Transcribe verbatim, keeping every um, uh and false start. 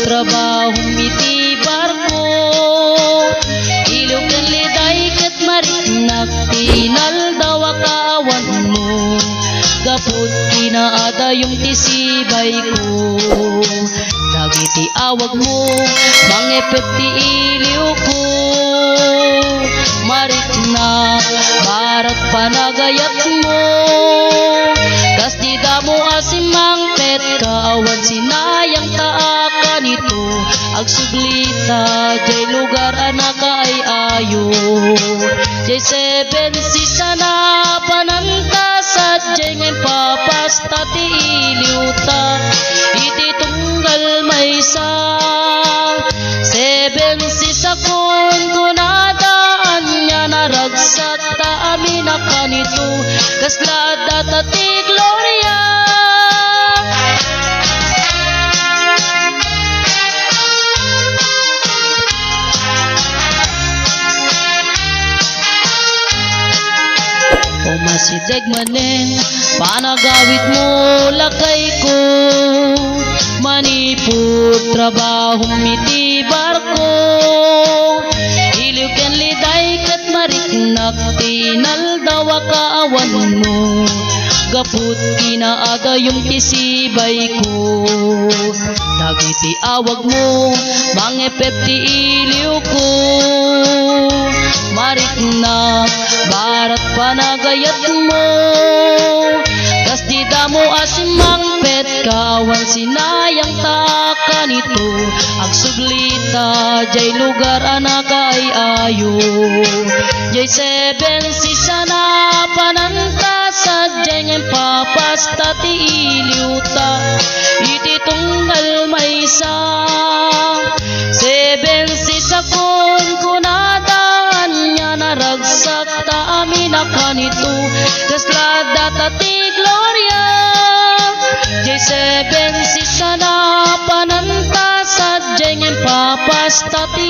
Trabahom iti barko, iliw ken liday ket mariknak ti inaldaw a kaawanmo. Gapu ti naadayom ti sibayko, dagiti awagmo, mangipet ti iliwko. Mariknak, barat panagayatmo, kas ti damo a simmangpet, kaawan sinayang ta a kanito. Agsubli ta jay lugar a nakaay-ayo. Jay seven seas a napananta sadiay nga impapasta ti iliwta iti tunggal maysa. Seven seas a kunkunada, ania naragsak ta amin a kanito, kasla data ti gloria. Umasideg manen panagawidmo, lakayko. Manipud trabahom iti barko, iliw ken liday ket mariknak ti inaldaw a kaawanmo. Gapu ti naadayom ti sibayko, dagiti awagmo, mangipet ti iliwko. Mariknak, barat panagayatmo, kas ti damo a simmangpet, kaawan sinayang ta a kanito. Agsubli ta jay lugar a nakaay-ayo. Jay seven seas a napananta sadiay nga impapasta ti iliwta iti tunggal maysa. Seven seas a kunkunada, ania naragsak ta amin a kanito, kasla data ti gloria. Jay seven seas a napananta sadiay nga impapasta ti